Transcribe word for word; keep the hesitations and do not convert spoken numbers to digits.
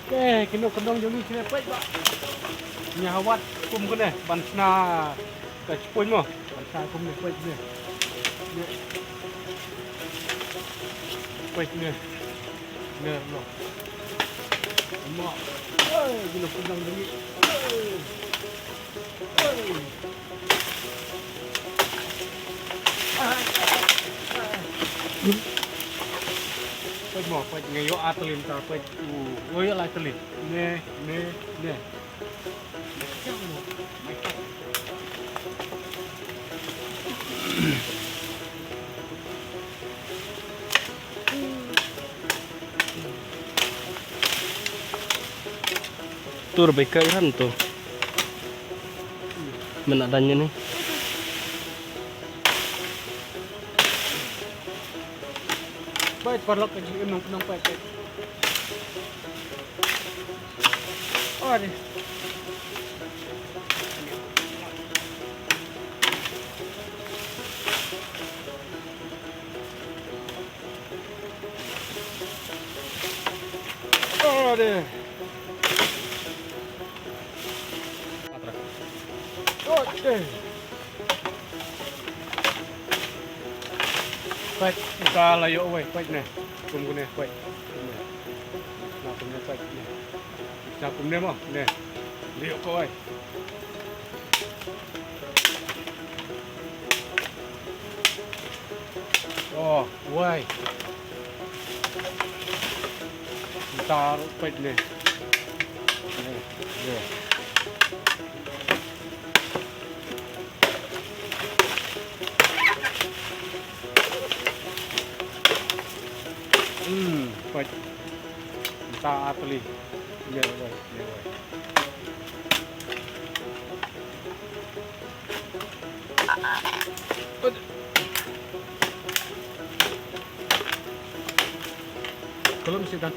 Eh, kino kyndong jong ngi kine peit ba. Nya hawat kum kine ban sna ka chipuin mo. Ban sna kum ne peit ne. Ne. Peit ne. Ne lo. Mo. Eh, kino kyndong jong ngi. Eh. Peit mo, peit nga ïoh ar tylli mynta, peit. U, nga ïoh lai tylli. Ne, ne, ne. Tur bai ka iran tu. Mena danya ni. Bai parlok ka jingim nong nong pai pai. Oh, ni. Oh, deh. Oh, deh. Peit, ka la ïoh wei, peit ne. Kum kune, peit. Na kum ne, peit ne. Na kum ne mo, ne. Ïoh ko wei. Oh, wei. Ntar peit ne. Ne, ne. Hmm, peit. Ntar atli. Ne, wei, ne, wei. Belum sih, Dan.